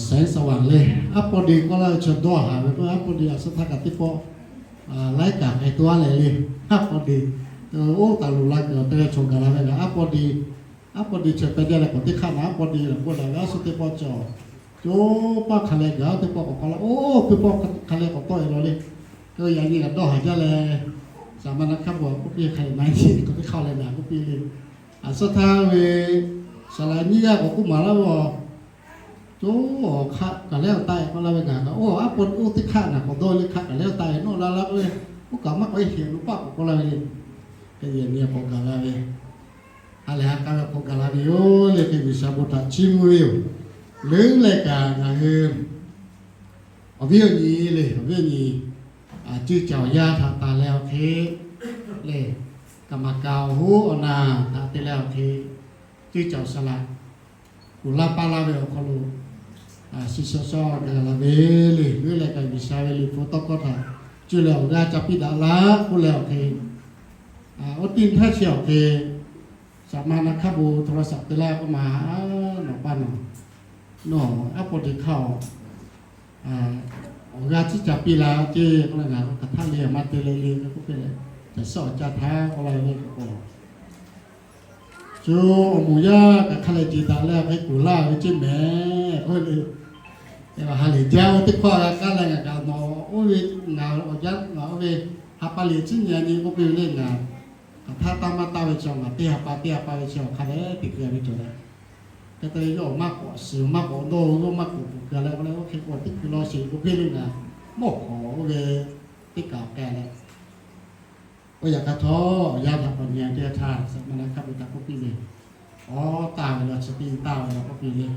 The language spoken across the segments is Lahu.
แสงสว่าง le, aˉ pawˇ de k'oˆ laˇ ve chaw dawˇ haˍ ve k'o, aˉ pawˇ de a suhˉ htaˇ kaꞈ teˇ pawˆ laiˉ kaꞈ k'ai tuˬ a leh le, aˉ pawˇ de oˇ taˍ loˍ la kuiˬ awˬ te leh chaw gaˬ la ve ngaˬ aˉ pawˇ de, aˉ pawˇ de chaw peh jaˇ leh k'awꞈ teˇ hk'aˆ naˍ aˉ pawˇ de laˬ k'oˆ laˬ ve, a suhˉ teˇ pawˆ cawˬ, co pawˆ hk'a leh gaˬ, teˇ pawˆ k'awꞈ k'aw la, oˇ teˇ pawˆ hk'a leh k'awꞈ tawˆ e law le. K'o yaꞈ nyi kaꞈ dawˇ haˍ jaˇ leh, saˍ ma na hk'a bvuhꞈ k'oˆ piˇ hk'a leh na nyi k'awꞈ teˇ hk'aˆ leh naˍ k'oˆ piˇ le. A suhˉ htaˇ ve saˍ laꞈ nyiˇ g'aˇ k'awꞈ k'oˆ maˍ laˇ ve, co awˬ hk'aˆ kaꞈ lehˉ awˬ taˆ e k'oˆ laˇ ve, ngaˬ kaꞈ oˇ aˉ pawˇ oˇ teˇ hk'aˆ naˍ k'awꞈ dawˇ le, hk'aˆ kaꞈ lehˉ awˬ taˆ e nawˇ la laˇ k'oˆ ve, oˇ kaꞈ maˇ k'awꞈ e heˍ lo paˆ k'awꞈ k'oˆ laˇ ve le. Yaꞈ nyi k'awꞈ gaˬ la ve, ha lehˬ ha k'a ve k'awꞈ gaˬ la ve yoˬ le. Hk'e G'uiˬsha bon htaꞈ chiˇ mvuh ve yoˬ. Leuˉ leh kaꞈ ngaˬ hui awˬ viˉ awˬ nyi le, awˬ viˉ awˬ nyi cuˇ caˍ awˬ yanˇ htaꞈ tanˬ leh awˬ hk'e le, kaˍ maˍ kaˍ awˬ hoˉ awˬ naˬ htaꞈ te leh awˬ hk'e, cuˇ caˍ awˬ saˍ laꞈ kuˬ laˇ paˇ laˇ ve awˬ hk'aw lo shiˍ shaw shaw gaˬ la ve le. Leuˉ leh kaꞈ G'uiˬsha ve liꞈ hpu tawˇ hkawˇ htaꞈ cuˇ leh awˬ g'aˇ ca piˇ daꞈ laˇ k'oˆ leh awˬ hk'e, oˇ tiˇ htaˇ chi awˬ hk'e saˍ ma na hk'a bon hto la saꞈ te laˇ k'oˆ ma, nawˬ paˇ nawˬ, nawˬ aˉ pawˇ te hk'aˇ awˬ g'aˇ ciˉ ca piˇ la ceˇ k'oˆ leh ngaˬ hk'aˬ htaˇ le maˇ te leh le k'oˆ piˇ leh, caˬ suhˉ awˬ ca htaˇ k'oˆ la ve le k'o, co awˬ moˍ yaˇ kaꞈ hk'a leh jeˬ daꞈ leh hk'e kuˬ laˇ ve ceˇ mehˍ k'oˆ le. Ha lehˬ jaˇ ve teˇ hkawˇ g'a kaˇ leh ngaˬ kaꞈ nawˬ oˇ ve, ngaˬ awˬ jaˇ ngaˬ oˇ ve ha pa liꞈ ciˉ nyi a nyi k'oˆ piˇ ve le. Ngaˬ hk'aˬ htaˇ taˇ maˇ taˇ ve chaw ngaˬ teˇ ha pa teˇ ha pa ve chaw hk'a dehꞈ teꞈ keu ve cawˬ leh, hk'e te yawˇ maˇ k'awꞈ shiˍ maˇ k'awꞈ dawˇ ve, yawˇ maˇ k'awꞈ kuˬ keu leh k'oˆ leh, oˇ hk'e k'o teˇ hkui law sheˍ k'oˆ piˇ le. Ngaˬ mawˇ hk'awꞈ oˇ ve teˇ kaˬ k'ai leh, oˇ yaꞈ hk'aˇ htawˇ awˬ yanˇ htaꞈ k'awꞈ nyi a teˇ htaˇ saˍ ma na hk'a bon htaꞈ k'oˆ piˇ ve, awˉ taˇ ve law chi teˇ taˇ ve law k'oˆ piˇ le.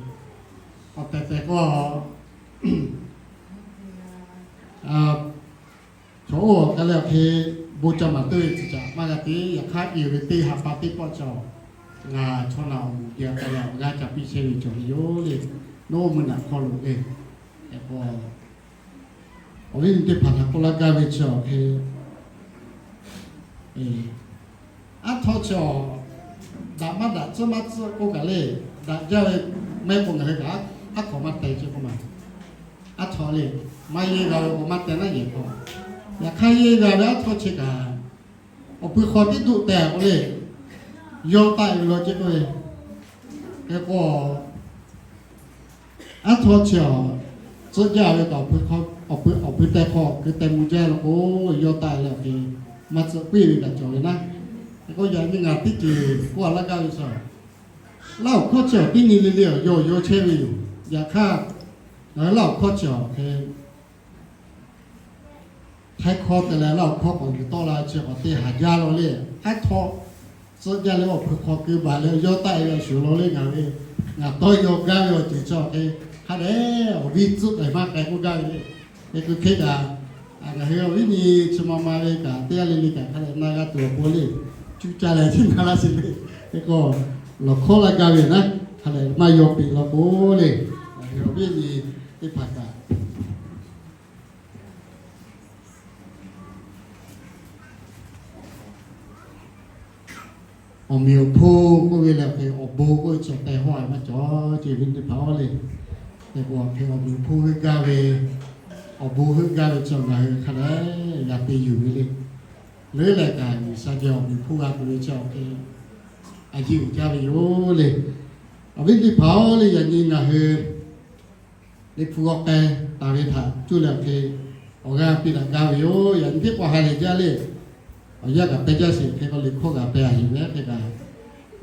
Awˬ tehˬ tehˬ k'o, chaw oˇ awˬ k'ai leh awˬ hk'e bon ca maˍ teˇ ve tcuh caꞈ maˇ g'a te. Yaꞈ hk'aˇ i ve teˇ ha pa teˇ pawˆ cawˬ, ngaˬ chaw naˬ awˬ moˍ te a k'ai leh awˬ g'aˇ ca piˇ chehˇ ve cawˬ ve yoˬ le. Nawˬ oˇ mui naꞈ hk'aw lo le, e k'o awˬ viˉ nyi teˇ hpaˍ htaꞈ k'oˆ laˇ gaˇ ve chi awˬ hk'e, aˉ htawˇ chi awˬ daꞈ maˇ daꞈ tcuhˉ maˇ tcuhˉ k'oˆ kaꞈ le, daꞈ jaˇ ve mehˆ k'o ngaˬ hui kaꞈ aˉ hk'awꞈ maˇ teh ce k'oˆ ma. Aˉ htawˇ le, maˇ yeˇ g'a ve k'o maˇ teh naˉ yehˬ k'o, yaꞈ hk'aˇ yeˇ g'a ve aˉ htawˇ chi kaꞈ awˬ pui hk'aw tiˉ duˆ teh k'o le, yawˇ taˆ e ve law ce k'oˆ ve, hk'e k'o aˉ htawˇ chi awˬ tcuhˆ jaˇ ve kaꞈ awˬ pui teh hk'aw keu teh mvuh jaˇ law k'o, yawˇ taˆ e leh awˬ hk'e maˇ tcuhˆ piˇ ve kaꞈ cawˬ ve naˉ. Hk'e k'o yaꞈ nyi ngaˬ teˇ ceuˬ k'oˆ a laˇ gaˇ ve chi, Laˇ huˍ hkawˇ chi awˬ teˇ nyi le le awˬ yaw yaw chehˇ ve yoˬ. Yaꞈ hk'aˇ ngaˬ hui Laˇ huˍ hkawˇ chi awˬ hk'e Htaiˇ hkawˇ te leh Laˇ huˍ hkawˇ k'awꞈ yuˬ tawˆ la chi k'awꞈ te haˍ jaˇ law le. Aˉ htawˇ tcuhˆ jaˇ leh awˬ hpui hk'aw keu baˬ leh yawˇ taˆ e ve awˬ shuˍ law le. Ngaˬ ve ngaˬ tawˇ yaw gaˇ ve awˬ ceuˬ chi awˬ hk'e hk'a dehꞈ awˬ viˉ tcuhˆ k'ai maˇ k'ai k'oˆ gaˇ ve le. Hk'e keu hk'e kaꞈ, ngaˬ hui awˬ viˉ nyi chi ma ma ve kaꞈ teˇ g'aˇ le le kaꞈ hk'a dehꞈ na g'a tuˬ awˬ pon le, cuˇ caˇ leh chi na laˇ sheˍ le. Hk'e k'o lawˬ hkawˉ laˇ gaˇ ve naˉ, hk'a dehꞈ maˇ yaw peꞈ law k'o le. Ngaˬ hui awˬ viˉ nyi teˇ hpaˍ kaꞈ awˬ meꞈ awˬ hponˇ k'oˆ ve leh hk'e awˬ bon k'oˆ ve chi awˬ tehˬ hawˉ a maˇ cawˬ ce viˉ teˇ hpaˍ le. Hk'e k'o hk'e awˬ meꞈ awˬ hponˇ heuˆ gaˇ ve, awˬ bon heuˆ gaˇ ve chi ngaˬ hui hk'a dehꞈ g'a te yuˬ ve le. Leuˉ leh kaꞈ G'uiˬsha geh awˬ meꞈ awˬ hponˇ g'a tuˬ ve chi awˬ hk'e a yeˇ uiˍ jaˇ ve yoˬ le. Awˬ viˉ teˇ hpaˍ-oˬ le, yaꞈ nyi ngaˬ hui Liꞈ hpu g'aw k'ai taˍ ve htaꞈ cuˇ leh awˬ hk'e awˬ g'aˇ piˇ daꞈ gaˇ ve yoˬ. Yaꞈ nyi teˇ pawˆ ha lehˬ jaˇ le. Awˬ yanˇ kaꞈ peh jaˇ sheˍ. Hk'e k'o liꞈ hkawˇ kaꞈ peh a heˍ ve hk'e kaꞈ,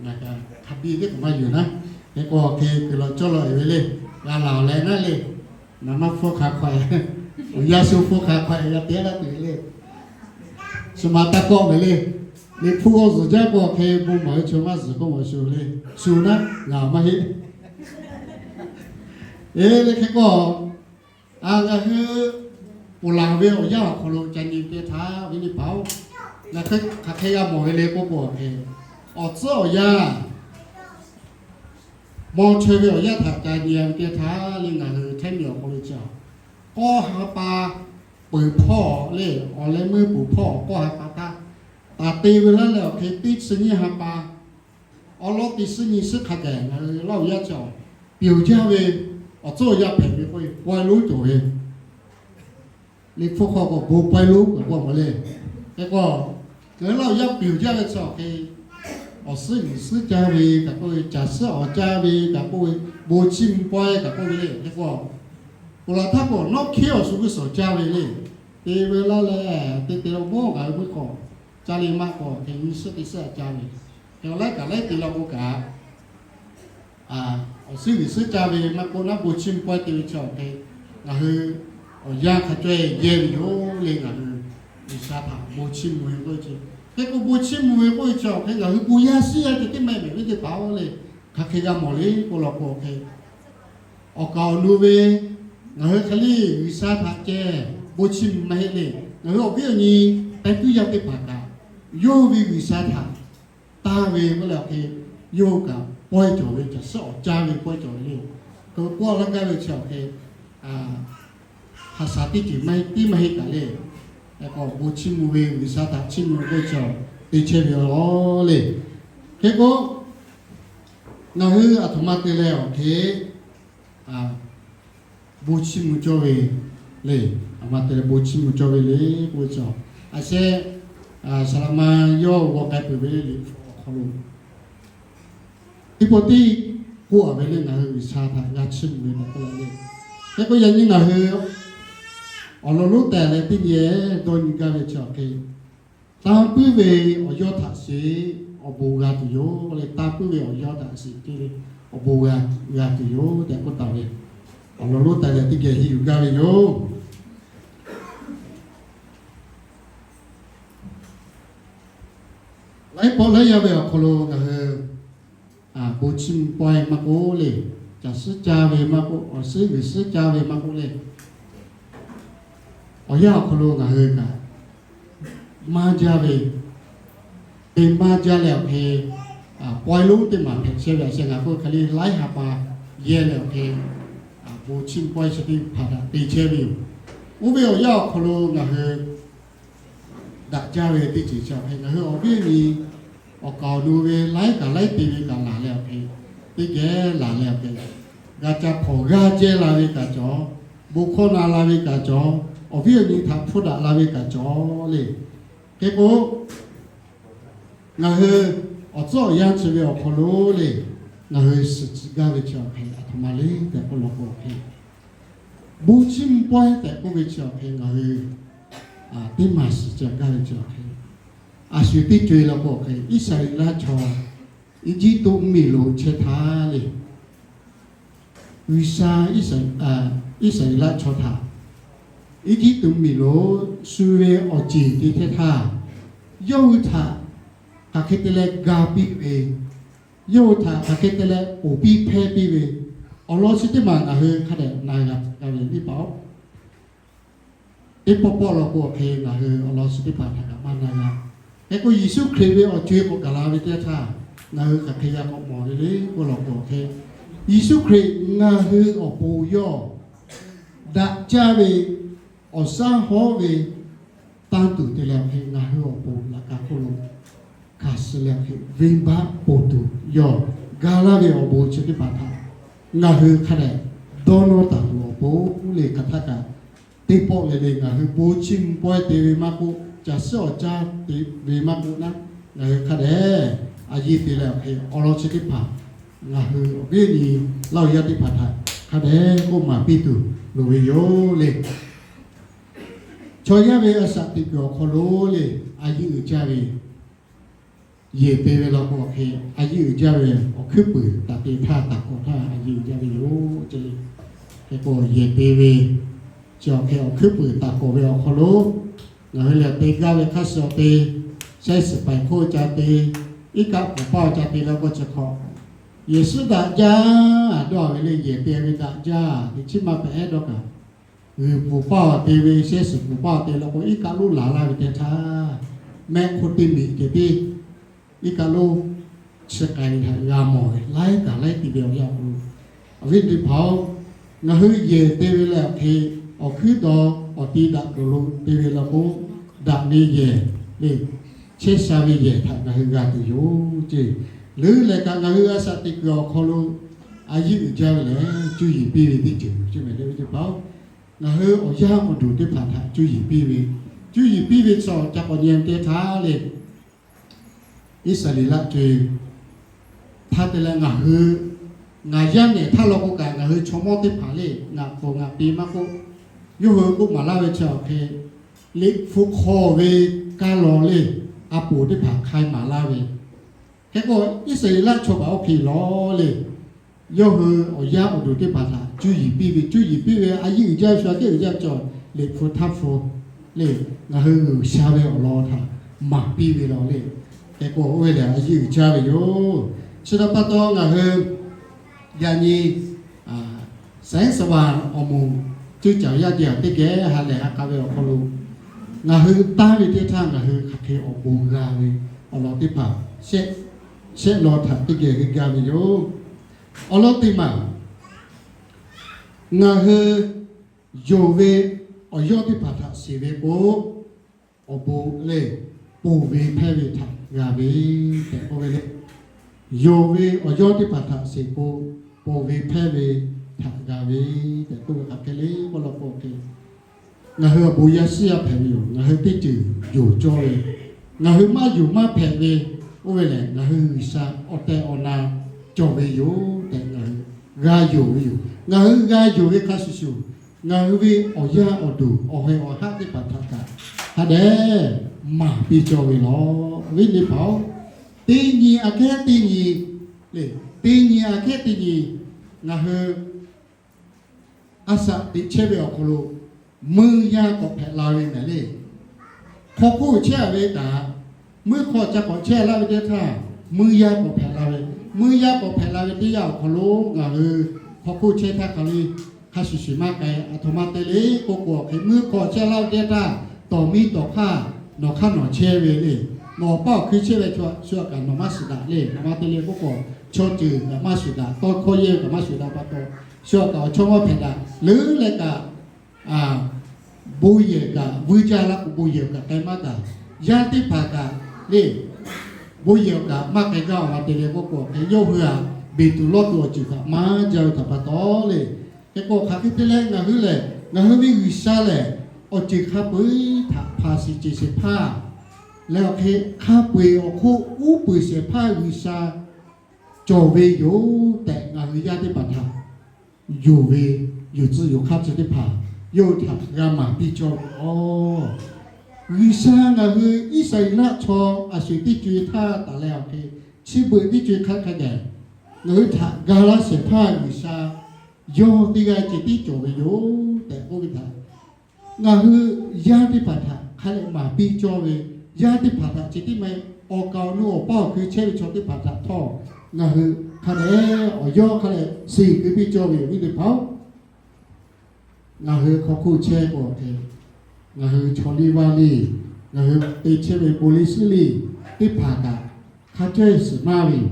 ngaˬ kaꞈ hk'a biˇ teˇ k'oˍ maˇ yuˬ naˉ. Hk'e k'o hk'e kuiˬ lawˬ cawˇ lawˬ e ve le. G'a laˬ awˬ leh naˉ le. Ngaˬ maˇ hpfuhˇ hk'a hk'aw e, awˬ yanˇ shu hpfuhˇ hk'a hk'aw e g'a te laˇ tuˬ le. Shu ma taˇ kawˆ ve le. Liꞈ hpu g'aw zuhˬ jaˇ k'o hk'e bon maˍ ve chaw maˇ zuhˬ k'oˆ maˬ shu le. Shu naˉ ngaˬ maˇ heˆ. E le hk'e k'o, a ngaˬ hui ponˬ laˬ ve awˬ yanˇ awˬ hk'aw lo ca nyi teˇ htaˇ, viˉ nyi paˍ-oˬ, ngaˬ hui hk'aˬ hk'e g'a mawˬ ve le k'oˆ k'o, awˬ hk'e awˬ tcuhˉ awˬ yanˇ maw chaweh ve awˬ yanˇ htaꞈ ca nyi ve teˇ htaˇ le, ngaˬ hui Htaiˇ miˬ awˬ hk'aw lo ca kawˆ ha pa peuˬ hpawˇ le, awˬ leh meuˇ peuˬ hpawˇ kawˆ ha pa htaˇ, taˍ te ve laˇ leh awˬ hk'e teˇ chi nyiˇ ha pa awˉ lawˉ teˇ suˉ nyi suhˉ hk'a gaˬ ngaˬ hui Laˇ huˍ yaˇ chi awˬ pyeˬ jaˇ ve awˬ tcuhˉ awˬ yanˇ hpehꞈ ve k'oˆ ve, pawehˇ lonˉ cawˬ ve. Liꞈ hpu hk'aw k'awꞈ bon pawehˇ lonˉ kaꞈ k'oˆ mawˬ le. Hk'e k'o, ngaˬ hui Laˇ huˍ yaˇ piˍ jaˇ ve chi awˬ hk'e, awˬ suhˉ g'uiˬ suhˉ caˇ ve kaꞈ k'oˆ ve, caˬ suhˉ awˬ caˇ ve kaꞈ k'oˆ ve, bon chiˇ mvuh pawehˇ kaꞈ k'oˆ ve le. Hk'e k'o, ponˬ laˬ htaˇ k'o nawˉ hkiˉ awˬ shu g'uˇ suhˍ caˇ ve le. Te ve laˇ leh te te la mawˇ ngaˬ hui meuˇ k'awꞈ caˇ le maˇ k'o, hk'e nyi suhˉ te suhˉ a caˇ ve. Hk'e awˬ laiˉ kaꞈ laiˉ te la k'o kaꞈ, awˬ suhˉ g'uiˬ suhˉ caˇ ve maˇ k'oˆ naˉ, bon chiˇ mvuh pawehˇ te ve chi awˬ hk'e, ngaˬ hui awˬ yanˇ hk'a caweh yehˇ ve yoˬ le. Ngaˬ hui G'uiˬsha htaꞈ bon chiˇ mvuh ve k'oˆ ve chi, hk'e k'o bon chiˇ mvuh ve k'oˆ ve chi awˬ hk'e ngaˬ hui bon yaˇ shiˉ yaˇ ceh tiˉ meh mehˍ ve teˇ hpaˍ-oˬ le. Hk'aˬ hk'e g'a mawˬ le k'oˆ law k'o hk'e, awˬ kaˍ awˬ nu ve ngaˬ hui hk'e le G'uiˬsha htaꞈ ceh bon chiˇ mvuh maˇ heˆ le. Ngaˬ hui awˬ viˉ awˬ nyi pehˇ puiˉ yaˇ teˇ hpaˍ kaꞈ, yawˇ ve G'uiˬsha htaꞈ tanˇ ve k'oˆ leh awˬ hk'e, yawˇ hui kaꞈ pawehˇ cawˬ ve, caˬ suhˉ awˬ caˇ ve pawehˇ cawˬ ve le. Hk'e k'oˆ laˇ gaˇ ve chi awˬ hk'e, hk'aˬ shaˍ teˇ ceuˬ maˇ heˆ, teˇ maˇ heˆ kaꞈ le. Hk'e k'o bon chiˇ mvuh ve G'uiˬsha htaꞈ chiˇ mvuh ve k'oˆ ve chi awˬ te chehˇ ve yoˬ le. Hk'e k'o, ngaˬ hui aˬ htoꞈ ma te leh awˬ hk'e bon chiˇ mvuh cawˇ ve le. Aˬ htoꞈ ma te leh bon chiˇ mvuh cawˇ ve le k'oˆ ve chi, a sheh, saˍ laꞈ ma yawˇ g'aw k'ai peuˬ ve le. Liꞈ hpu awˬ hk'aw lo teˇ pawˆ tiˉ k'oˆ a ve le, ngaˬ hui G'uiˬsha htaꞈ g'a chiˇ mvuh ve tehꞈ k'oˆ la le. Hk'e k'o yaꞈ nyi ngaˬ hui awˬ lawn lonˉ tehˬ leh teˇ nyi dawˇ nyi gaˇ ve chi awˬ hk'e, tanˇ puiˉ ve awˬ yawˇ htaꞈ sheˍ awˬ bon g'a tuˬ yoˬ le. Tanˇ puiˉ ve awˬ yawˇ htaꞈ sheˍ ceh le, awˬ bon g'a, g'a tuˬ yoˬ tehꞈ k'oˆ taˍ ve, awˬ lawn lonˉ tehˬ leh teˇ geh henˇ yuˬ gaˇ ve yoˬ. Laiˉ pawˆ laiˉ yaˇ ve awˬ hk'aw lo ngaˬ hui bon chiˇ mvuh pawehˇ maˇ k'oˆ le, caˬ suhˉ caˇ ve maˇ k'oˆ, awˬ suhˉ g'uiˬ suhˉ caˇ ve maˇ k'oˆ le, awˬ yanˇ awˬ hk'aw lo ngaˬ hui kaꞈ maˇ jaˇ ve, te maˇ jaˇ leh awˬ hk'e, pawehˇ lonˉ teˇ maˬ hpehꞈ chehˇ ve a sheh ngaˬ k'oˆ hk'e le, laiˉ ha pa yehˇ leh awˬ hk'e, bon chiˇ mvuh pawehˇ chi teˇ hpaˍ htaꞈ te chehˇ ve yoˬ. Oˇ ve awˬ yanˇ awˬ hk'aw lo ngaˬ hui daꞈ jaˇ ve teˇ ceuˬ chi awˬ hk'e, ngaˬ hui awˬ viˉ awˬ nyi awˬ kaˍ awˬ nu ve laiˉ kaꞈ laiˉ te ve kaꞈ laˬ leh awˬ hk'e, teˇ geh laˬ leh awˬ hk'e, g'a ca hpawnˬ g'aˇ jehˇ la ve kaꞈ cawˬ, bon hkawˇ na la ve kaꞈ cawˬ, awˬ viˉ awˬ nyi htaꞈ hpfuhˇ daꞈ la ve kaꞈ cawˬ le. Hk'e k'o, ngaˬ hui awˬ tcuhˉ awˬ yanˇ chi ve awˬ hk'aw lo le, ngaˬ hui suhˍ tcuh gaˇ ve chi awˬ hk'e aˬ htoꞈ ma le tehꞈ k'oˆ law k'o awˬ hk'e, bon chiˇ mvuh pawehˇ tehꞈ k'oˆ ve chi awˬ hk'e ngaˬ hui teˇ maˬ suhˍ ca gaˇ ve chi awˬ hk'e, a shu teˇ co-e law k'o awˬ hk'e, Iˉsaˍreˍlaˆ chaw Eˇjiˇtuꞈ mvuhˇmiˬ lo chehˇ htaˇ le, G'uiˬsha Iˉsaˍreˍlaˆ chaw htaꞈ Eˇjiˇtuꞈ mvuhˇmiˬ lo shu ve awˬ ceˬ te chehˇ htaˇ, yawˇ hui htaꞈ hk'aˬ hk'e te leh ga piˇ ve, yawˇ hui htaꞈ hk'aˬ hk'e te leh ponˬ piˇ hpehˇ piˇ ve, awˬ lawn chi teˇ maˬ ngaˬ hui hk'a dehꞈ na g'a ve teˇ hpaˍ-oˬ. Teˇ pawˆ pawˆ law k'o awˬ hk'e ngaˬ hui awˬ lawn chi teˇ hpaˍ htaꞈ kaꞈ maˇ na g'a. Hk'e k'o Yeˍsuˆ Hkriꞈ ve awˬ co-e k'awꞈ gaˬ la ve teˇ htaˇ, ngaˬ hui hk'aˬ hk'e g'a k'awꞈ mawˬ ve le k'oˆ law k'o awˬ hk'e, Yeˍsuˆ Hkriꞈ ngaˬ hui awˬ pon yawˇ daꞈ jaˇ ve awˬ shaˉ hawˉ ve tanˇ tuˬ te leh awˬ hk'e ngaˬ hui awˬ pon laꞈ ka hk'oˆ lo hkanˍ suh leh awˬ hk'e venˇbaˆ ponˬ tuˬ yawˇ ga laˇ ve awˬ bon chi teˇ hpaˍ htaꞈ ngaˬ hui hk'a dehꞈ dawˇ nawˇ taˍ tuˬ awˬ pon le. Hk'aˬ htaˇ kaꞈ teˇ pawˆ leh le ngaˬ hui bon chiˇ mvuh pawehˇ te ve maˇ k'oˆ, caˬ suhˉ awˬ caˇ te ve maˇ k'oˆ naˉ, ngaˬ hui hk'a dehꞈ a yiˇ te leh awˬ hk'e awˬ lawn chi teˇ hpaˍ ngaˬ hui awˬ viˉ awˬ nyi Laˇ huˍ yaˇ teˇ hpaˍ htaꞈ hk'a dehꞈ k'oˆ maˍ piˇ tuˬ loˍ ve yoˬ le. Chaw yaˇ ve a shaꞈ teꞈ kuiˬ awˬ hk'aw lo le, a yiˇ uiˍ jaˇ ve yehˬ te ve law k'o awˬ hk'e, a yiˇ uiˍ jaˇ ve awˬ hkuiˉ puiˍ taˍ te htaˇ taˍ kawꞈ htaˇ a yiˇ uiˍ jaˇ ve yoˬ ce le. Hk'e k'o yehˬ te ve chi awˬ hk'e awˬ hkuiˉ puiˍ taˍ kawꞈ ve awˬ hk'aw lo ngaˬ hui lehˬ te gaˇ ve hk'aˇ suh te, shehˆ suhˍ paiˍ hk'oˆ ca te, iˉ kaˆ pfuhˍ paˇ ca te law k'o chi hk'awꞈ, Yeˍsuˆ daꞈ jaˇ dawˇ ve le. Yehˬ te ve daꞈ jaˇ ve chi maˇ hpehꞈ ehˉ dawˇ kaꞈ, g'uiˬ pfuhˍ paˇ awˬ te ve shehˆ suhˍ pfuhˍ paˇ awˬ te law k'o iˉ kaˆ lonˉ laˬ laˇ ve teˇ htaˇ, mehˆ hk'oˆ teˇ miˬ ceh tiˉ iˉ kaˆ lonˉ chi k'ai ve htaꞈ g'a mawˬ ve laiˉ kaꞈ laiˉ te ve awˬ yanˇ k'o, awˬ viˉ teˇ hpaˍ-oˬ, ngaˬ hui yehˬ te ve leh awˬ hk'e awˬ hkuiˉ dawˇ awˬ ti daꞈ k'oˍ lo te ve law k'o, daꞈ ve yehˬ le, chehˇ sha ve yehˬ htaꞈ ngaˬ hui g'a tuˬ yoˬ ce. Leuˉ lehˬ kaꞈ ngaˬ hui a shaꞈ teꞈ kuiˬ awˬ hk'aw lo a yeˇ uiˍ jaˇ ve lehˬ, cuˇ yiˍ piˇ ve teˇ ceuˬ ceh mehˍ le ve teˇ hpaˍ-oˬ. Ngaˬ hui awˬ yanˇ awˬ duˬ teˇ hpaˍ htaꞈ cuˇ yiˍ piˇ ve, cuˇ yiˍ piˇ ve suh ca k'awꞈ nyi teˇ htaˇ le, Iˉsaˍreˍlaˆ co-e htaˇ te leh ngaˬ hui, ngaˬ yaˇ nehˬ htaˇ law k'o kaꞈ ngaˬ hui chaw mawˇ teˇ hpaˍ le, ngaˬ hk'awꞈ ngaˬ pi maˇ k'oˆ, yawˇ hui k'oˆ maˍ laˇ ve chi awˬ hk'e, Liꞈ hpu hk'aw ve kaˇ law le, a poˍ teˇ hpaˍ hk'ai maˍ laˇ ve. Hk'e k'o, Iˉsaˍreˍlaˆ chaw kaꞈ oˇ hk'e lawˬ le, yawˇ hui awˬ yanˇ awˬ duˬ teˇ hpaˍ htaꞈ cuˇ yiˍ piˇ ve, cuˇ yiˍ piˇ ve a yeˇ uiˍ jaˇ ve sha kehˉ uiˍ jaˇ ve cawˬ, Liꞈ hpu htaˇ hpu le, ngaˬ hui G'uiˬsha ve awˬ lawn htaꞈ maˍ piˇ ve lawˬ le. Hk'e k'o, oˇ ve lehˬ a yeˇ uiˍ jaˇ ve yoˬ. Chi htaꞈ pa taw ngaˬ hui yaꞈ nyi แสงสว่าง awˬ moˍ cuˇ caˍ yaˇ jeˬ teˇ geh ha lehˬ ha k'a ve awˬ hk'aw lo, ngaˬ hui tanˇ ve teˇ htaˇ ngaˬ hui hk'aˬ hk'e awˬ bon g'a ve awˬ lawn teˇ hpaˍ shehˆ lawn htaꞈ teˇ geh g'a ve yoˬ. Awˬ lawn teˇ maˬ, ngaˬ hui yonˍ ve awˬ yawˇ teˇ hpaˍ htaꞈ shiˍ ve k'o, awˬ bon lehˬ, ponˬ ve hpehˇ ve htaꞈ g'a ve tehꞈ k'oˆ ve le. Yonˍ ve awˬ yawˇ teˇ hpaˍ htaꞈ shiˍ k'o, ponˬ ve hpehˇ ve htaꞈ g'a ve tehꞈ k'oˆ ve hk'aˬ hk'e le k'oˆ law k'o hk'e, ngaˬ hui awˬ bon yaˇ shiˉ yaˇ hpehꞈ ve yoˬ. Ngaˬ hui teˇ ceuˬ yonˍ cawˇ ve, ngaˬ hui maˇ yonˍ maˇ hpehꞈ ve, oˇ ve lehˬ ngaˬ hui G'uiˬsha awˬ tehˬ awˬ na cawˬ ve yoˬ tehꞈ ngaˬ hui g'a yonˍ ve yoˬ. Ngaˬ hui g'a yonˍ ve hk'a shuˍ shuˍ, ngaˬ hui ve awˬ yanˇ awˬ duˬ awˬ heh awˬ haˆ teˇ hpaˍ htaꞈ kaꞈ hk'a dehꞈ maˍ piˇ cawˇ ve lawˬ ve teˇ hpaˍ-oˬ. Teˇ nyi aꞈ kehˉ teˇ nyi le, teˇ nyi aꞈ kehˉ teˇ nyi, ngaˬ hui a shaꞈ teꞈ chehˇ ve awˬ hk'aw lo mvuhˇ yaˇ k'awꞈ hpehꞈ la ve mehˍ le. Hk'aw hk'oˆ chehˇ a ve kaꞈ, mvuhˇ hk'aw ca k'awꞈ chehˇ laˇ ve teˇ htaˇ, mvuhˇ yaˇ k'awꞈ hpehꞈ la ve, mvuhˇ yaˇ k'awꞈ hpehꞈ la ve teˇ yanˇ awˬ hk'aw lo ngaˬ hui hk'aw hk'oˆ chehˇ htaˇ hk'aˬ le, hk'a shuˍ shuˍ maˇ k'ai. Aˬ htoꞈ ma te le k'oˆ k'o, hk'e mvuhˇ hk'aw chehˇ laˇ ve teˇ htaˇ, tawˍ miˇ tawˍ hk'aˇ nawˬ hk'aˇ nawˬ chehˇ ve le, nawˬ awˬ paˇ awˬ hkui chehˇ ve chaw shu a kaꞈ nawˬ maˇ shuˍ daꞈ le. Aˬ ma te le k'oˆ k'o, chaw ceuˬ kaꞈ maˇ shuˍ daꞈ, tawˇ hkawˇ yehˇ ve kaꞈ maˇ shuˍ daꞈ pa taw, shu a kaꞈ awˬ chawˇ maˇ hpehꞈ daꞈ leuˉ leh kaꞈ, bon yehˬ kaꞈ vuiˇ jaˇ laˇ k'o, bon yehˬ kaꞈ k'ai maˇ gaˬ. Yaˇ teˇ hpaˍ kaꞈ le, bon yehˬ kaꞈ maˇ k'ai gaˇ. Aˬ ma te le k'oˆ k'o, hk'e yawˇ hui a beˬ tuˬ lawˇ tuˬ awˬ ceuˬ kaꞈ maˇ jaˇ ve htaꞈ pa taw le. Hk'e k'o, hk'aˬ hk'e te leh ngaˬ hui lehˬ, ngaˬ hui ve G'uiˬsha lehˬ, awˬ ceuˬ hk'a peu-eˬ htaꞈ hpanˍ shiˍ ceuˬ shehˍ hpaˇ leh awˬ hk'e hk'a peu-eˬ awˬ hk'oˆ uˉ peunˍ shehˍ hpaˇ G'uiˬsha cawˬ ve yoˬ tehꞈ ngaˬ hui yaˇ teˇ hpaˍ htaꞈ yonˍ ve, yonˍ tcuh yonˍ hk'aˇ tcuh teˇ hpaˍ yawˇ hui htaꞈ g'a maˍ piˇ cawˇ ve yoˬ. G'uiˬsha ngaˬ hui Iˉsaˍreˍlaˆ chaw a sho-eˬ teˇ co-e htaˇ taˍ leh awˬ hk'e, chi beuꞈ teˇ co-e hk'a hk'a gaˬ ngaˬ hui htaꞈ ga laˇ shehˍ hpaˇ G'uiˬsha yawˇ teˇ g'aˇ ceh tiˉ cawˬ ve yoˬ tehꞈ k'oˆ ve htaꞈ ngaˬ hui yaˇ teˇ hpaˍ htaꞈ hk'a leh maˍ piˇ cawˇ ve, yaˇ teˇ hpaˍ htaꞈ ceh tiˉ maˇ, awˬ kaˍ awˬ nu awˬ paˇ awˬ hkui chehˇ ve chaw teˇ hpaˍ htaꞈ htawˇ ngaˬ hui hk'a dehꞈ awˬ yawˇ hk'a leh shiˍ keu piˇ cawˇ ve yoˬ. Viˉ teˇ hpaˍ-oˬ, ngaˬ hui hk'aw hk'oˆ chehˇ k'o hk'e, ngaˬ hui chaw liˇ vaˇ liˇ, ngaˬ hui te chehˇ ve bon liˇ suhˉ liˇ teˇ hpaˍ kaꞈ hk'a cawehˇ shiˍ maˇ ve yoˬ.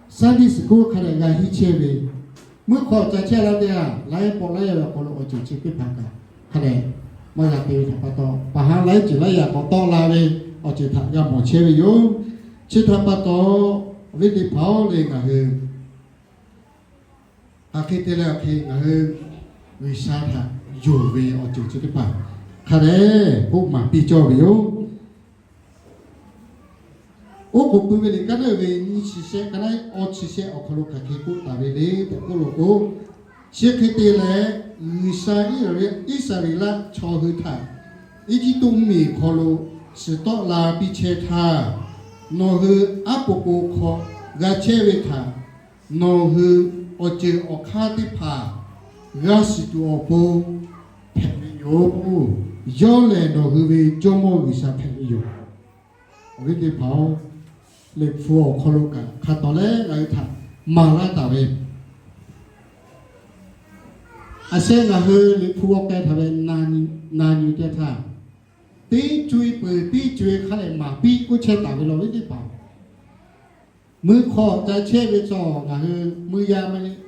Sunday school hk'a dehꞈ g'a hiˇ chehˇ ve, mvuhˇ hk'aw ca chehˇ laˇ teˇ g'aˇ laiˉ pawˆ laiˉ yaˇ ve awˬ hk'aw lo awˬ ceuˬ chi teˇ hpaˍ kaꞈ hk'a dehꞈ maˇ g'a te ve htaꞈ pa taw, paˍ ha laiˉ ceuˬ laiˉ yaꞈ k'awꞈ tawˆ la ve awˬ ceuˬ htaꞈ g'a mawˬ chehˇ ve yoˬ. Chi htaꞈ pa taw, awˬ viˉ teˇ hpaˍ-oˬ le, ngaˬ hui hk'aˬ hk'e te leh awˬ hk'e ngaˬ hui G'uiˬsha htaꞈ yonˍ ve awˬ ceuˬ chi teˇ hpaˍ hk'a dehꞈ k'oˆ maˍ piˇ cawˇ ve yoˬ. Oˉ k'oˍ pui ve liꞈ kaˉ naˉ uiˍ ve nyiˇ chi shehˆ, kaˉ naˉ awˇ chi shehˆ awˬ hk'aw lo hk'aˬ hk'e k'oˆ taˍ ve le tehꞈ k'oˆ lo k'o, chi hk'e te leh G'uiˬsha Iˉsaˍreˍlaˆ chaw hui htaꞈ Eˇjiˇtuꞈ mvuhˇmiˬ hk'aw lo shiˍ tawˆ la piˇ chehˇ htaˇ, nawˬ hui aˉ po k'o hk'aw g'a chehˇ ve htaꞈ nawˬ hui awˬ ceuˬ awˬ hk'aˇ teˇ hpaˍ g'a shiˍ tuˬ awˬ pon hpehꞈ ve yoˬ. Yawˇ lehˬ nawˬ hui ve Jawˇmawˇ G'uiˬsha hpehꞈ ve yoˬ. Awˬ viˉ teˇ hpaˍ-oˬ, Liꞈ hpu awˬ hk'aw lo kaꞈ hk'a tawˍ leh ngaˬ hui htaꞈ maˍ laˇ taˍ ve, aˬ sheh ngaˬ hui Liꞈ hpu g'aw k'ai htaꞈ ve na nyi teˇ htaˇ, teˇ co-e peuˬ teˇ co-e hk'a leh maˍ piˇ k'oˆ chehˇ taˍ ve lawˬ viˉ teˇ hpaˍ-oˬ. Mvuhˇ hk'aw ca chehˇ ve chaw ngaˬ hui mvuhˇ yaˇ maˇ heˆ,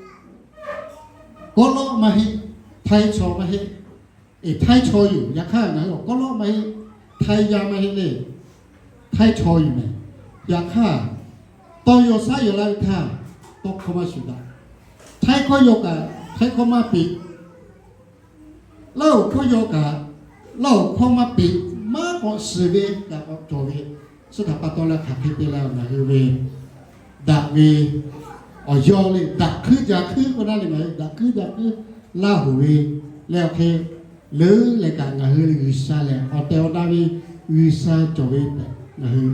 kawˆ lawˆ maˇ heˆ, htaiˇ chaw maˇ heˆ, eˬ htaiˇ chaw yoˬ. Yaꞈ hk'aˇ ngaˬ hui awˬ kawˆ lawˆ maˇ heˆ, htaiˇ yaˇ maˇ heˆ le, htaiˇ chaw yoˬ mehˍ. Yaꞈ hk'aˇ, tawˇ yaw shaˉ yaw laˇ ve htaˇ, tawˇ hkawˇ maˇ shuˍ daꞈ. Htaiˇ hkawˇ yaw kaꞈ htaiˇ hkawˇ maˇ peꞈ, Laˇ huˍ hkawˇ yaw kaꞈ Laˇ huˍ hkawˇ maˇ peꞈ, maˇ k'awꞈ shiˍ ve kaꞈ k'awꞈ cawˬ ve, chi htaꞈ pa taw leh hk'aˬ hk'e te leh ngaˬ hui ve daꞈ ve awˬ yawˇ le, daꞈ hkuiˉ ja hkuiˉ k'oˆ naˉ le, ngaˬ hui daꞈ hkuiˉ ja hkuiˉ Laˇ huˍ ve leh awˬ hk'e leuˉ leh kaꞈ ngaˬ hui G'uiˬsha lehˬ awˬ tehˬ awˬ na ve G'uiˬsha cawˬ ve tehꞈ ngaˬ hui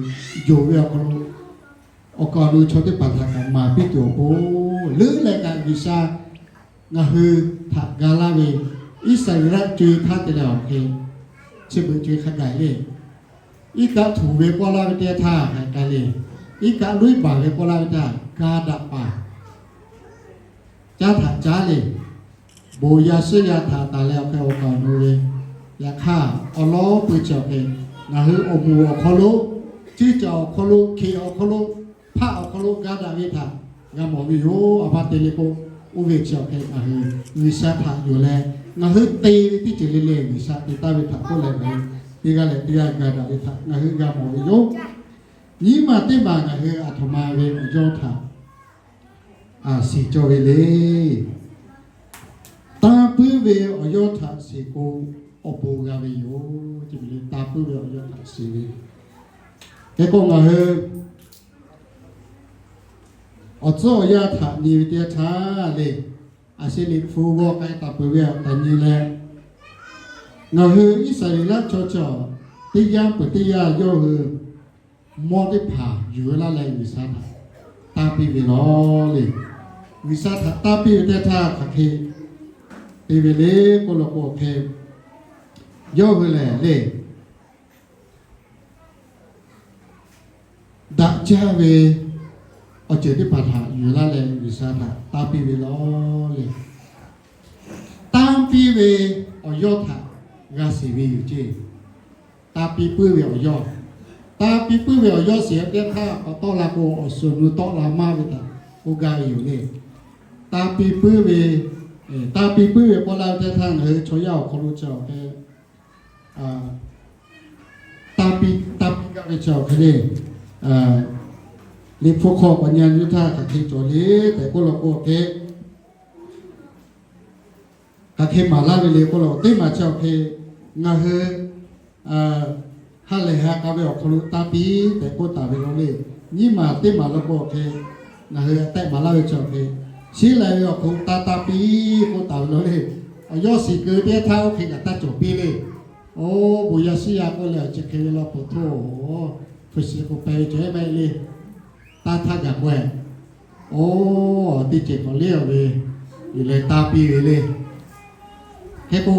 yonˍ ve awˬ hk'aw lo, awˬ kaˍ awˬ nu chaw teˇ hpaˍ htaꞈ kaꞈ maˍ piˇ tuˬ awˬ pon, leuˉ leh kaꞈ G'uiˬsha ngaˬ hui htaꞈ ga laˇ ve, Iˉsaˍreˍlaˆ co-e htaˇ te leh awˬ hk'e, chi beuꞈ co-e hk'a gaˬ le. Iˉ kaˆ htuꞈ ve pawˆ laˇ ve teˇ htaˇ hk'a gaˬ le. Iˉ kaˆ loˉ baˬ ve pawˆ laˇ ve htaˇ ga daꞈ paˍ caˉ htaꞈ caˉ le. Bon yaˇ shiˉ yaˇ htaꞈ taˍ leh awˬ hk'e awˬ kaˍ awˬ nu ve yaꞈ hk'aˇ awˬ lawn pui chi awˬ hk'e, ngaˬ hui awˬ moˍ awˬ hk'aw lo, ceˇ caˬ awˬ hk'aw lo, hkeꞈ awˬ hk'aw lo, hpaˆ awˬ hk'aw lo ga daꞈ ve htaꞈ g'a mawˬ ve yoˬ. A pa te le k'o, oˇ ve chi awˬ hk'e ngaˬ hui G'uiˬsha htaꞈ yonˍ leh, ngaˬ hui te ve teˇ ceuˬ le le G'uiˬsha te taˍ ve htaꞈ k'oˆ leh ngaˬ hui teˇ g'aˇ leh teˇ g'aˇ ga daꞈ ve htaꞈ ngaˬ hui g'a mawˬ ve yoˬ. Nyiˇ maˬ teˇ maˬ ngaˬ hui aˬ htoꞈ ma ve awˬ yawˇ htaꞈ shiˍ cawˇ ve le. Tanˇ puiˉ ve awˬ yawˇ htaꞈ shiˍ k'o, awˬ bon g'a ve yoˬ. Tanˇ puiˉ ve awˬ yawˇ htaꞈ shiˍ ve, hk'e k'o ngaˬ hui awˬ tcuhˉ awˬ yanˇ htaꞈ nyi ve teˇ htaˇ le, a shu Liꞈ hpu g'aw k'ai taˍ peuˬ ve htaꞈ nyi leh, ngaˬ hui Iˉsaˍreˍlaˆ chaw cawˬ teˇ yanˇ peuˬ teˇ yanˇ yawˇ hui mawˇ teˇ hpaˍ yuˬ laˇ leh G'uiˬsha htaꞈ tanˇ piˇ ve law le. G'uiˬsha htaꞈ tanˇ piˇ ve teˇ htaˇ hk'aˬ hk'e te ve le k'oˆ law k'o hk'e, yawˇ hui lehˬ le, daꞈ jaˇ ve awˬ ceuˬ teˇ hpaˍ htaꞈ yuˬ laˇ leh G'uiˬsha htaꞈ tanˇ piˇ ve law le. Tanˇ piˇ ve awˬ yawˇ htaꞈ g'a shiˍ ve yoˬ ceˇ. Tanˇ piˇ puiˉ ve awˬ yawˇ, tanˇ piˇ puiˉ ve awˬ yawˇ shiˍ ve teˇ htaˇ k'awꞈ tawˆ la k'o, awˬ suhˍ nu tawˆ la maˇ ve htaꞈ k'oˆ gaˇ ve yoˬ le. Tanˇ piˇ puiˉ ve, tanˇ piˇ puiˉ ve pawˆ laˇ ve teˇ htaˇ ngaˬ hui chaw yaˇ awˬ hk'aw lo chi awˬ hk'e tanˇ piˇ, tanˇ piˇ gaˇ ve chi awˬ hk'e le, Liꞈ hpu hk'aw k'awꞈ nyi nyi htaˇ hk'aˬ hk'e cawˬ le tehꞈ k'oˆ law k'o hk'e, hk'aˬ hk'e maˍ laˇ ve le k'oˆ law, teˇ maˬ chi awˬ hk'e ngaˬ hui ha lehˬ ha k'a ve awˬ hk'aw lo tanˇ piˇ tehꞈ k'oˆ taˍ ve law le. Nyiˇ maˬ teˇ maˬ law k'o hk'e, ngaˬ hui tehˆ maˍ laˇ ve chi awˬ hk'e, shiˉ laiˬ ve awˬ hk'aw lo tanˇ tanˇ piˇ k'oˆ taˍ ve law le. Awˬ yawˇ shiˍ keu teˇ htaˇ oˇ hk'e kaꞈ taˇ cawˬ piˇ le. Oˇ bon yaˇ shiˉ yaˇ k'oˆ leh awˬ chi hk'e ve law peuˬ htoˇ, hpu shiˍ k'o pehˬ ve cawˬ e maˇ heˆ le. Tanˇ htaˇ gaˬ k'o e, oˇ teˇ ceuˬ k'awꞈ le awˬ ve, yuˬ leh tanˇ piˇ ve le. Hk'e k'o,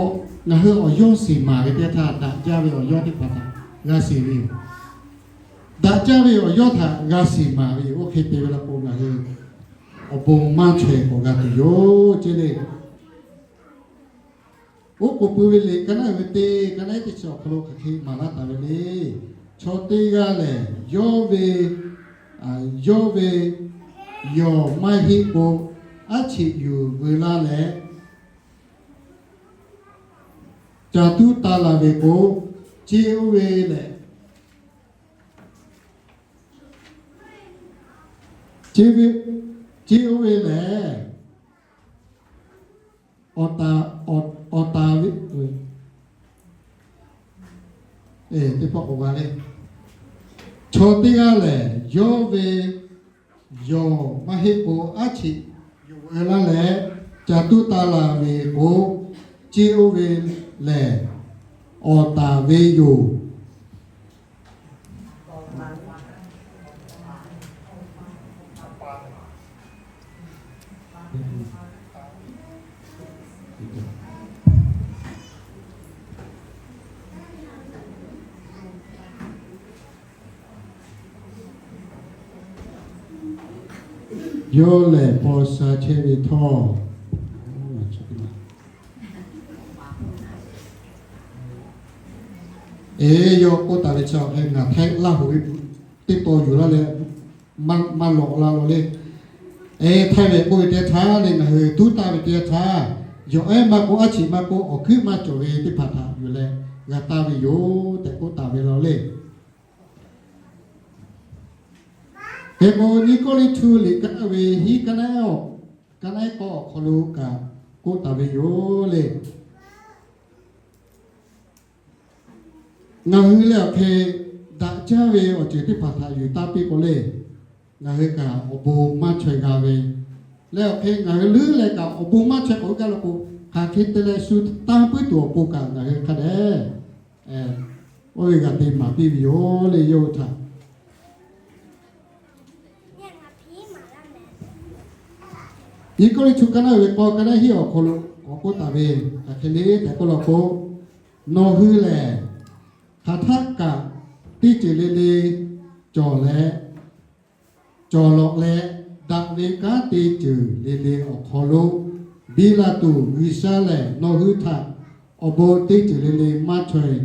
ngaˬ hui awˬ yawˇ shiˍ maˍ ve teˇ htaˇ daꞈ jaˇ ve awˬ yawˇ teˇ hpaˍ htaꞈ g'a shiˍ ve yoˬ. Daꞈ jaˇ ve awˬ yawˇ htaꞈ g'a shiˍ maˍ ve yoˬ. Oˇ hk'e te ve law k'o ngaˬ hui awˬ bon maˇ chaweh k'awꞈ g'a tuˬ yoˬ ceˇ le. Oˉ k'oˍ pui ve liꞈ ka naˉ ve teˇ ka naˉ teˇ chi awˬ hk'aw lo hk'aˬ hk'e maˍ laˇ taˍ ve le. Chaw teˇ g'aˇ lehˬ, yawˇ ve, yawˇ ve yawˬ maˇ heˆ k'o, aˉ cheꞈ yuˬ veu laˇ leh, ca tuˉ taˇ la ve k'o, ceˇ oˇ ve lehˬ, ceˇ oˇ ve lehˬ, awˬ taˍ, awˬ taˍ ve, teˇ pawˆ k'awꞈ g'a le. Chaw teˇ g'aˇ lehˬ, yawˇ ve yawˬ maˇ heˆ k'o, aˉ cheꞈ yuˬ veu laˇ leh, ca tuˉ taˇ la ve k'o, ceˇ oˇ ve lehˬ, awˬ taˍ ve yoˬ. Yawˇ lehˬ paw sha chehˇ ve htawˇ, eˬ, yawˇ k'oˆ taˍ ve chi awˬ hk'e ngaˬ htaiˇ Laˇ huˍ ve teˇ taw yuˬ laˇ leh maˇ lawꞈ la law le. Eˬ, htaiˇ ve k'oˆ ve teˇ htaˇ le, ngaˬ hui tuˉ taˇ ve teˇ htaˇ, yawˬ ehˉ maˇ k'oˆ, aˉ cheꞈ maˇ k'oˆ, awˬ hkuiˉ maˇ cawˬ ve teˇ hpaˍ htaꞈ yuˬ leh g'a taˇ ve yoˬ tehꞈ k'oˆ taˍ ve law le. Hk'e k'o, Nyiˇ Kawˇrenˍhtuˆ liꞈ ka naˉ ve hiˉ ka naˉ awˬ Ka naˆ iˉ k'awˇ awˬ hk'aw lo kaꞈ k'oˆ taˍ ve yoˬ le. Ngaˬ hui leh awˬ hk'e daꞈ jaˇ ve awˬ ceuˬ teˇ hpaˍ htaꞈ yuˬ taˇ piˇ k'o le, ngaˬ hui kaꞈ awˬ bon maˇ chaweh g'a ve, leh awˬ hk'e ngaˬ hui leuˉ leh kaꞈ awˬ bon maˇ chaweh k'awꞈ gaˇ la k'o, hk'aˬ hk'e te leh shu tanˇ puiˉ tuˬ awˬ pon kaꞈ ngaˬ hui hk'a dehꞈ oˇ ve g'a te maˍ piˇ ve yoˬ le. Yawˇ hui htaꞈ Nyiˇ Kawˇrenˍhtuˆ ka naˆ ve k'awˇ ka naˆ hiˆ awˬ hk'aw lo k'awꞈ k'oˆ taˍ ve, hk'aˬ hk'e le tehꞈ k'oˆ law k'o, nawˬ hui lehˬ hk'aˬ htaˆ kaꞈ teˇ ceuˬ le le cawˬ leh, cawˬ lawꞈ leh, daꞈ ve kanˉ te ceuˬ le le awˬ hk'aw lo biˇ la tuˬ, G'uiˬsha lehˬ nawˬ hui htaꞈ awˬ bon teˇ ceuˬ le le maˇ chaweh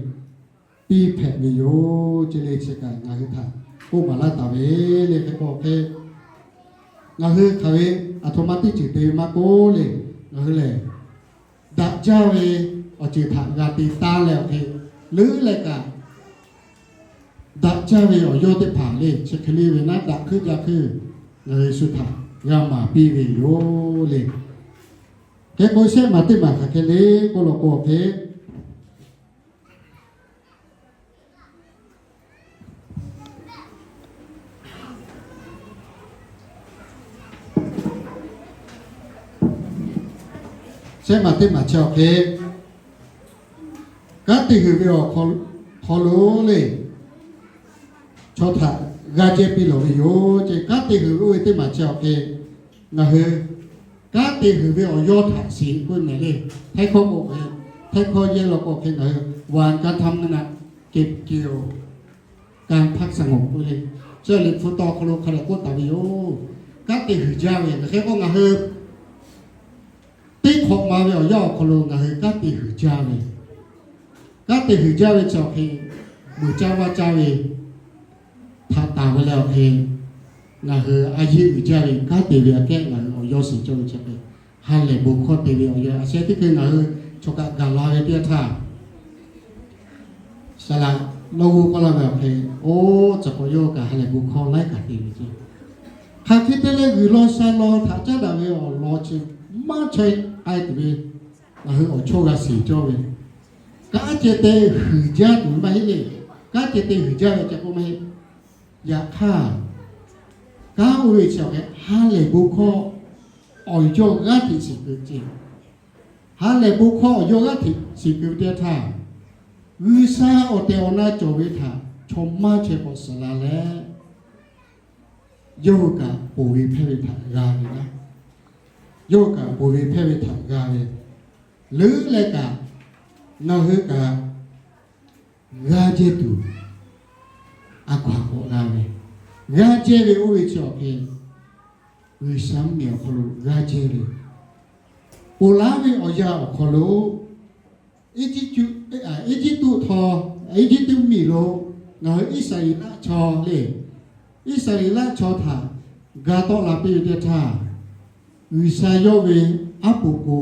piˇ hpehꞈ ve yoˬ ce le. Chi kaꞈ ngaˬ hui htaꞈ k'oˆ maˍ laˇ taˍ ve le. Hk'e k'o hk'e, ngaˬ hui hk'aˬ ve aˬ htoꞈ ma teˇ ceuˬ te ve maˇ k'oˆ le, ngaˬ hui lehˬ daꞈ jaˇ ve awˬ ceuˬ htaꞈ g'a te taˍ leh awˬ hk'e, leuˉ leh kaꞈ daꞈ jaˇ ve awˬ yawˇ teˇ hpaˍ le chi hk'e le ve naˉ, daꞈ hkuiˇ jaˇ hkuiˇ ngaˬ hui shu htaꞈ g'a maˍ piˇ ve yoˬ le. Hk'e k'o shehˆ maˬ teˇ maˬ hk'aˬ hk'e le k'oˆ law k'o hk'e, shehˆ maˬ teˇ maˬ chi awˬ hk'e, kanˉ te huiˍ ve awˬ hk'aw lo le, chaw htaꞈ g'aˇ jehˇ piˇ lawˬ ve yoˬ ce. Kanˉ te huiˍ ve oˇ ve teˇ maˬ chi awˬ hk'e, ngaˬ hui kanˉ te huiˍ ve awˬ yawˇ htaꞈ shiˍ k'oˆ mehˍ le. Htaiˇ hkawˇ k'o hk'e, htaiˇ hkawˇ yehˇ law k'o hk'e ngaˬ hui วันการทำงานเก็บเกี่ยว การพักสงบ k'oˆ le. Chi Liꞈ hpu taw hk'aw lo hk'a dehꞈ k'oˆ taˍ ve yoˬ. Kanˉ te huiˍ jaˇ ve ngaˬ hk'e k'o ngaˬ hui teˇ hk'awꞈ ma ve awˬ yanˇ awˬ hk'aw lo ngaˬ hui kanˉ te huiˍ jaˇ ve, kanˉ te huiˍ jaˇ ve chi awˬ hk'e, muiˬ caˇ vaˇ caˇ ve htaꞈ taˍ ve leh awˬ hk'e, ngaˬ hui a yeˇ uiˍ jaˇ ve kanˉ te ve aꞈ kehˉ ngaˬ hui awˬ yawˇ shiˍ cawˇ ve chi hk'e, ha lehˬ bon hkawˇ te ve awˬ yanˇ a sheh teˇ hkui ngaˬ hui chaw kaꞈ gaˬ la ve teˇ yanˇ htaˇ, saˍ laꞈ lawˇ g'uˇ k'awˇ laˇ ve awˬ hk'e, oˇ tcuh k'awꞈ yawˇ kaꞈ ha lehˬ bon hkawˇ laiˉ kaꞈ te ve ce. Hk'aˬ hk'e te leh g'uiˬ law sha law htaꞈ caˉ daꞈ ve awˬ lawn chi maˇ chaweh k'ai tuˬ ve, ngaˬ hui awˬ chawˇ g'a shiˍ cawˇ ve, kanˉ ceh te huiˍ jaˇ tuˬ ve maˇ heˆ le. Kanˉ ceh te huiˍ jaˇ ve ca k'oˆ maˇ heˆ. Yaꞈ hk'aˇ, kanˉ oˇ ve chi awˬ hk'e ha lehˬ bon hkawˇ awˬ yawˇ g'aˇ hteꞈ shiˍ keu ce. Ha lehˬ bon hkawˇ awˬ yawˇ g'aˇ hteꞈ shiˍ keu ve teˇ yanˇ htaˇ, G'uiˬsha awˬ tehˬ awˬ na cawˬ ve htaꞈ chaw maˇ chaweh k'awꞈ shiˍ la leh, yawˇ hui kaꞈ ponˬ ve hpehˇ ve htaꞈ g'a ve laˇ. Yawˇ hui kaꞈ ponˬ ve hpehˇ ve htaꞈ g'a ve, leuˉ leh kaꞈ ngaˬ hui kaꞈ g'aˇ jehˇ tuˬ a hkaw-anˬ k'awꞈ g'a ve, g'aˇ jehˇ ve oˇ ve chi awˬ hk'e, G'uiˬsha mvuhˇmiˬ awˬ hk'aw lo g'aˇ jehˇ ve, ponˬ laˇ ve awˬ yanˇ awˬ hk'aw lo Eˇjiˇtuꞈ, Eˇjiˇtuꞈ htawˇ, Eˇjiˇtuꞈ miˬ lo ngaˬ hui Iˉsaˍreˍlaˆ chaw le, Iˉsaˍreˍlaˆ chaw htaꞈ ga tawˆ la piˇ ve teˇ htaˇ, G'uiˬsha yawˇ ve aˉ poꞈ k'o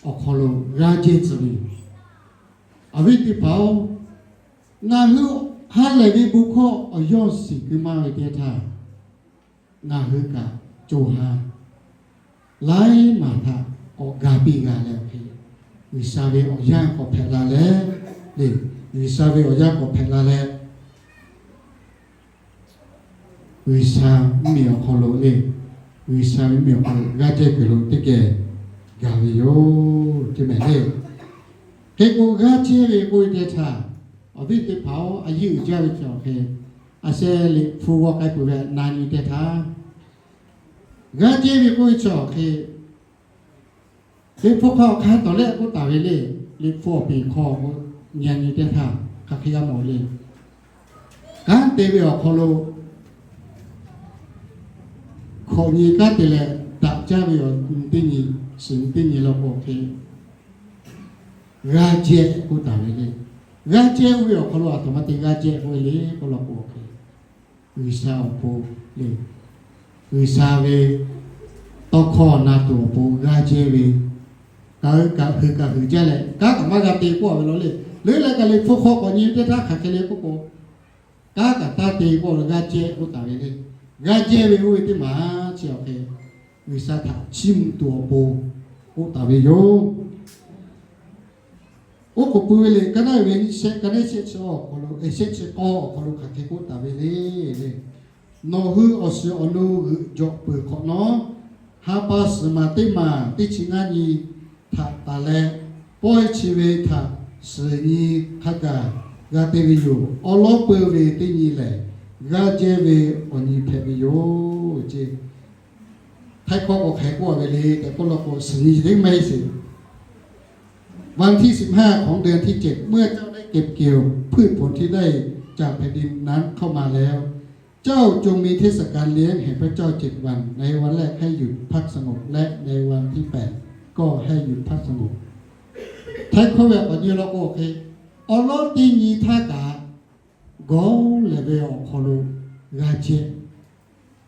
awˬ hk'aw lo g'aˇ jehˇ tcuh ve yoˬ. Awˬ viˉ teˇ hpaˍ-oˬ, ngaˬ hui ha lehˬ ve bon hkawˇ awˬ yawˇ shiˍ keu maˇ ve teˇ htaˇ, ngaˬ hui kaꞈ co ha laiˉ maˬ htaꞈ k'awꞈ ga piˇ g'a leh awˬ hk'e, G'uiˬsha ve awˬ yanˇ k'awꞈ hpehꞈ la leh, le, G'uiˬsha ve awˬ yanˇ k'awꞈ hpehꞈ la leh, G'uiˬsha mvuhˇmiˬ awˬ hk'aw lo le, G'uiˬsha ve mvuhˇmiˬ awˬ hk'aw lo g'aˇ jehˇ kuiˬ lo teˇ geh gaˬ ve yoˬ ce mehˍ le. Hk'e k'o g'aˇ jehˇ ve k'oˆ ve teˇ htaˇ, awˬ viˉ teˇ hpaˍ-oˬ, a yeˇ uiˍ jaˇ ve chi awˬ hk'e, a sheh Liꞈ hpu g'aw k'ai peuˬ ve na nyi teˇ htaˇ, g'aˇ jehˇ ve k'oˆ ve chi awˬ hk'e, Liꞈ hpu hk'aw hk'a tawˍ lehˆ k'oˆ taˍ ve le. Liꞈ hpu awˬ peˍ hk'aw k'o, nyi nyi teˇ htaˇ hk'aˬ hk'e g'a mawˬ le. Kanˉ te ve awˬ hk'aw lo hkawꞈ nyi kanˉ te leh daꞈ jaˇ ve awˬ nyi teˇ nyi, shiˍ nyi teˇ nyi law k'o hk'e, g'aˇ jehˇ k'oˆ taˍ ve le. G'aˇ jehˇ oˇ ve awˬ hk'aw lo aˬ htoꞈ ma te g'aˇ jehˇ k'oˆ ve le k'oˆ law k'o hk'e, G'uiˬsha awˬ pon le, G'uiˬsha ve tawˇ hkawˇ na tuˬ awˬ pon g'aˇ jehˇ ve, kaꞈ hui kaꞈ huiˍ jaˇ leh kanˉ kaꞈ maˇ g'a te k'oˆ ve law le. Leuˉ leh kaꞈ Liꞈ hpu hk'aw k'awꞈ nyi teˇ htaˇ hk'aˬ hk'e le k'oˆ k'o, kanˉ kaꞈ taˇ te k'oˆ ve g'aˇ jehˇ k'oˆ taˍ ve le. G'aˇ jehˇ ve oˇ ve teˇ maˬ chi awˬ hk'e, G'uiˬsha htaꞈ chiˇ mvuh tuˬ awˬ pon k'oˆ taˍ ve yoˬ. Oˉ k'oˍ pui ve liꞈ ka naˆ ve shehˆ, ka naˆ shehˆ chi awˬ hk'aw lo, shehˆ chi k'awˇ awˬ hk'aw lo hk'aˬ hk'e k'oˆ taˍ ve le. Nawˬ hui awˬ shiˍ awˬ nu g'euꞈ jawꞈ peuˬ hk'awꞈ nawˉ, ha pa suhˍ maˬ teˇ maˬ teˇ chi ngaˇ nyi htaꞈ taˍ leh, pawehˇ chi ve htaꞈ suhˍ nyi hk'a gaˬ g'a te ve yoˬ. Awˉ lawˉ peu ve teˇ nyi lehˬ, g'aˇ jehˇ ve awˬ nyi hpehꞈ ve yoˬ ce. Htaiˇ hkawˇ k'o hk'aˬ hk'e k'oˆ ve le tehꞈ k'oˆ law k'o, suhˍ nyi teˇ maˇ heˆ sheˍ. วันที่สิบห้าของเดือนที่เจ็ด เมื่อเจ้าได้เก็บเกี่ยวพืชผลที่ได้จากแผ่นดินนั้นเข้ามาแล้ว เจ้าจงมีเทศกาลเลี้ยงแห่งพระเจ้าเจ็ดวัน ในวันแรกให้หยุดพักสงบ และในวันที่แปดก็ให้หยุดพักสงบ Htaiˇ hkawˇ ve awˬ nyi law k'o hk'e, awˉ lawˉ teˇ nyi htaˇ kaꞈ gawˇ lehˬ ve awˬ hk'aw lo g'aˇ jehˇ,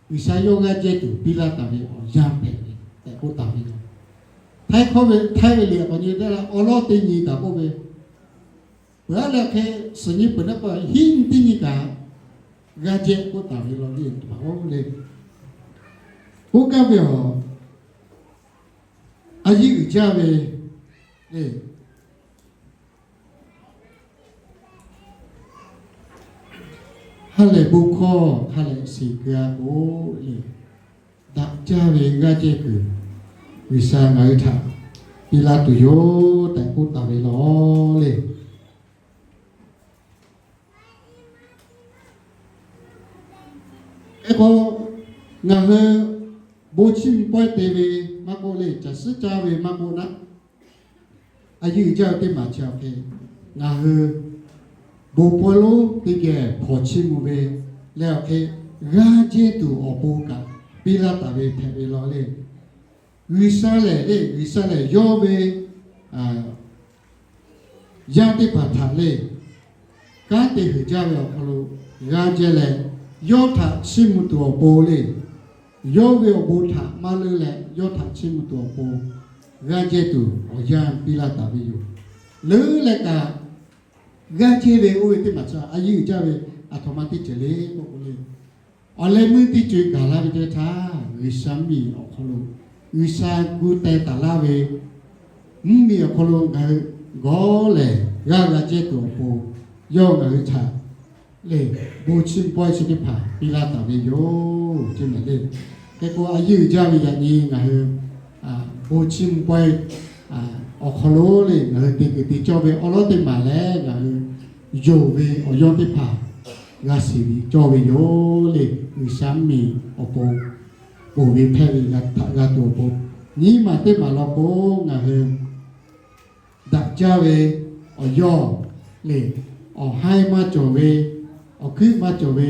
G'uiˬsha yawˇ g'aˇ jehˇ tuˬ piˇ laˇ taˍ ve awˬ yanˇ hpehꞈ ve tehꞈ k'oˆ taˍ ve yoˬ. Htaiˇ hkawˇ ve, Htaiˇ ve liꞈ awˬ nyi teˇ la awˉ lawˉ teˇ nyi kaꞈ k'oˆ ve, peuˬ aˉ leh hk'e suhˍ nyi peuˬ naˉ k'o, hiˉ nyi teˇ nyi kaꞈ g'aˇ jehˇ k'oˆ taˍ ve law ve teˇ hpaˍ-oˬ le. Oˇ kaˇ ve awˬ, a yiˇ uiˍ jaˇ ve le. Ha lehˬ bon hkawˇ ha lehˬ shiˍ keu-a k'o le, daꞈ jaˇ ve g'aˇ jehˇ kuiˬ G'uiˬsha ngaˬ hui htaꞈ piˇ laˇ tuˬ yoˬ tehꞈ k'oˆ taˍ ve law le. Hk'e k'o, ngaˬ hui bon chiˇ mvuh pawehˇ te ve maˇ k'oˆ le, caˬ suhˉ caˇ ve maˇ k'oˆ naˆ, a yiˇ uiˍ jaˇ ve teˇ maˬ chi awˬ hk'e, ngaˬ hui bon pawehˇ lonˉ teˇ geh hpawnˬ chiˇ mvuh ve leh awˬ hk'e, g'aˇ jehˇ tuˬ awˬ pon kaꞈ piˇ laˇ taˍ ve hpehꞈ ve law le. G'uiˬsha lehˬ le, G'uiˬsha lehˬ yawˇ ve yaˇ teˇ hpaˍ htaꞈ le, kanˉ te heuˬ jaˇ ve awˬ hk'aw lo g'aˇ jehˇ leh, yawˇ htaꞈ chiˇ mvuh tuˬ awˬ pon le, yawˇ ve awˬ bon htaꞈ maˇ leuˉ leh yawˇ htaꞈ chiˇ mvuh tuˬ awˬ pon g'aˇ jehˇ tuˬ awˬ yanˇ piˇ laˇ taˍ ve yoˬ. Leuˉ leh kaꞈ, g'aˇ jehˇ ve oˇ ve teˇ maˬ chi a yiˇ uiˍ jaˇ ve aˬ htoꞈ ma teˇ ceuˬ le k'oˆ k'o le, awˬ leh meuˇ teˇ co-e gaˬ laˇ ve teˇ htaˇ, G'uiˬsha mvuhˇ miˬ awˬ hk'aw lo, G'uiˬsha gu teh taˍ laˇ ve mvuhˇ miˬ awˬ hk'aw lo ngaˬ hui gawˇ lehˬ g'aˇ g'a jehˇ tuˬ awˬ pon, yawˇ ngaˬ hui htaꞈ lehˬ bon chiˇ mvuh pawehˇ chi teˇ hpaˍ piˇ laˇ taˍ ve yoˬ ce mehˍ le. Hk'e k'o, a yiˇ uiˍ jaˇ ve yaꞈ nyi ngaˬ hui bon chiˇ mvuh pawehˇ awˬ hk'aw lo le, ngaˬ hui te kuiˬ te cawˇ ve awˉ lawˉ teˇ maˬ lehˬ, ngaˬ hui yonˍ ve awˬ yawˇ teˇ hpaˍ g'a shiˍ ve cawˇ ve yoˬ le. G'uiˬsha mvuhˇ miˬ awˬ pon ponˬ ve hpehˇ ve htaꞈ g'a tuˬ awˬ pon, nyiˇ maˬ teˇ maˬ law k'o, ngaˬ hui daꞈ jaˇ ve awˬ yawˇ le, awˬ haiˇ maˇ cawˬ ve, awˬ hkuiˉ maˇ cawˬ ve,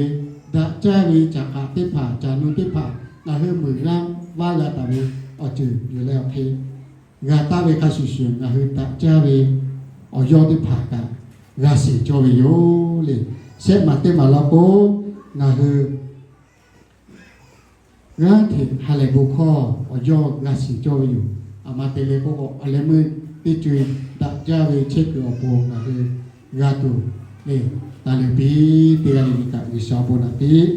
daꞈ jaˇ ve caˬ k'aꞈ teˇ hpaˍ, caˬ nu teˇ hpaˍ ngaˬ hui meuꞈ g'aˇ vaˇ g'a taˍ ve awˬ ceuˬ yoˬ leh awˬ hk'e, g'a taˍ ve hk'a shuˍ shuˍ ngaˬ hui daꞈ jaˇ ve awˬ yawˇ teˇ hpaˍ kaꞈ g'a shiˍ cawˇ ve yoˬ le. Shehˆ maˬ teˇ maˬ law k'o, ngaˬ hui g'aˇ hteꞈ ha lehˬ bon hkawˇ awˬ yawˇ g'a shiˍ cawˇ ve yoˬ. Aˬ ma te leh k'o, awˬ leh meuˇ teˇ co-e daꞈ jaˇ ve chehˇ kuiˬ awˬ pon ngaˬ hui g'a tuˬ le, taˍ leuˬ piˇ teˇ g'aˇ le le kaꞈ G'uiˬsha awˬ bon naꞈ piˇ